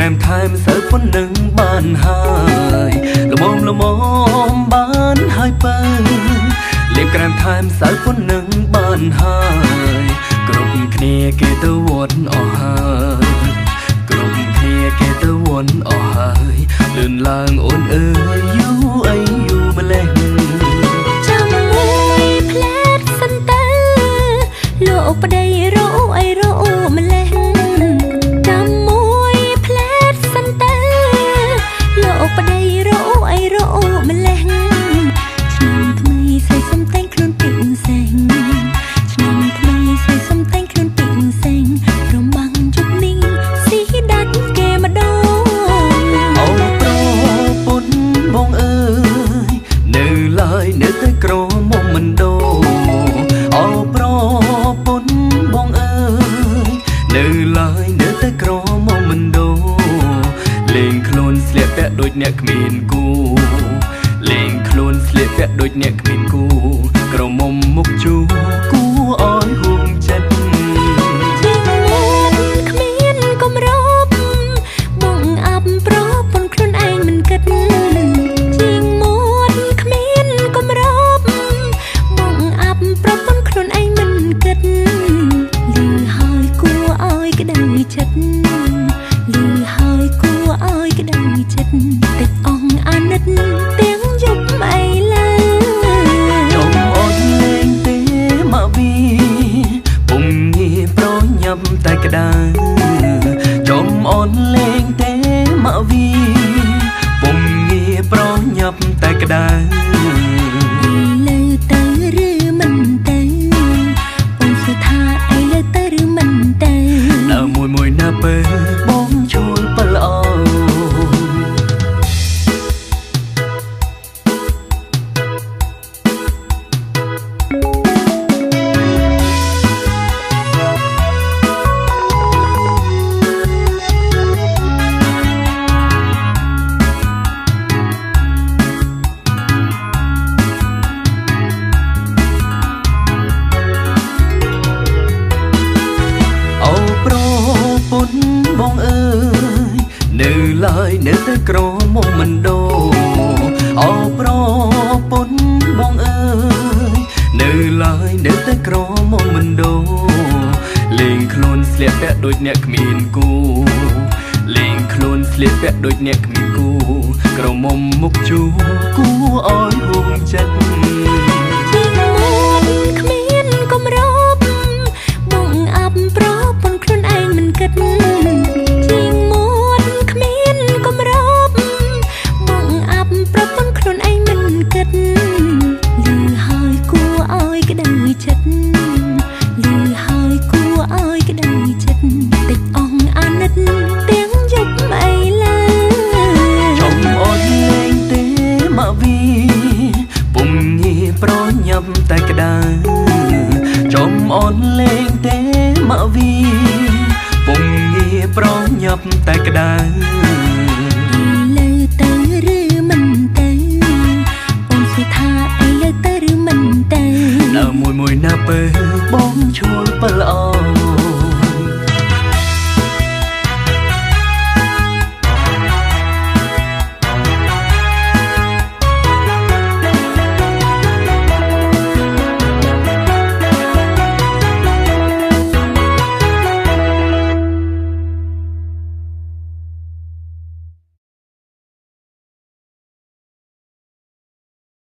ក្រែមថែមសើប៉ុណ្ណឹងបានហើយល្មមល្មមបានហើយបើលេបក្រែមថែមសើប៉ុណ្ណឹងបានហើយគ្រប់គ្នាគេទៅវត្តអស់ហើយគ្រប់គ្នាគេទៅវត្តអស់ហើយលឿនឡើងអូនអើយយូរអីយូរម្លេះចាំមួយផ្លែតសិនទៅលោកប្តីរោអីរោម្លេះចាំមួយផ្លែតសិនទៅលោកប្តីរោអីរោម្លេះឆ្នាំថ្មីស្រីសុំតែងខ្លួនពីសេងឆ្នាំថ្មីស្រីសុំតែងខ្លួនពីសេងរំបាំងជប់នេះស៊ីដាច់គេម្ដងអូប្រពន្ធបងអើយនៅឡើយនៅតែក្រមុំមិនដូអូប្រពន្ធបងអើយនៅឡើយនៅតែក្រមុំមិនដូលេងខ្លួនស្លៀកពាក់ដូចអ្នកគ្មានគូលេងខ្លួនស្លៀកពាក់ដូចអ្នកគ្មានគូក្រមុំមុខជូគូឲ្យហួងចិត្តជាងមាត់គ្មានគម្របបងអាប់ប្រពន្ធខ្លួនឯងមិនគិតជាងមាត់គ្មានគម្របបងអាប់ប្រពន្ធខ្លួនឯងមិនគិតលឺហើយគួរឲ្យក្តៅចិត្តលឺហើយគួរឲ្យក្តៅចិត្តតិចអង្គអាណិតទាំងយប់អីលើចុំអូនលេងទេមកវីពុំងាប្រញាប់តែក្តៅចុំអូនលេងទេមកវីពុំងាប្រញាប់តែក្តៅលើទៅឬមិនទៅអូនសួរថាអីលើទៅឬមិនទៅដើមមួយមួយណាពើបងជួលពិលអូបងអើយនៅឡើយនៅតែក្រមុំមិនដូអូប្រពន្ធបងអើយនៅឡើយនៅតែក្រមុំមិនដូលេងខ្លួនស្លៀកពាក់ដូចអ្នកគ្មានគូលេងខ្លួនស្លៀកពាក់ដូចអ្នកគ្មានគូក្រមុំមុខជូគូឲ្យហួងចិត្តជាងមាត់គ្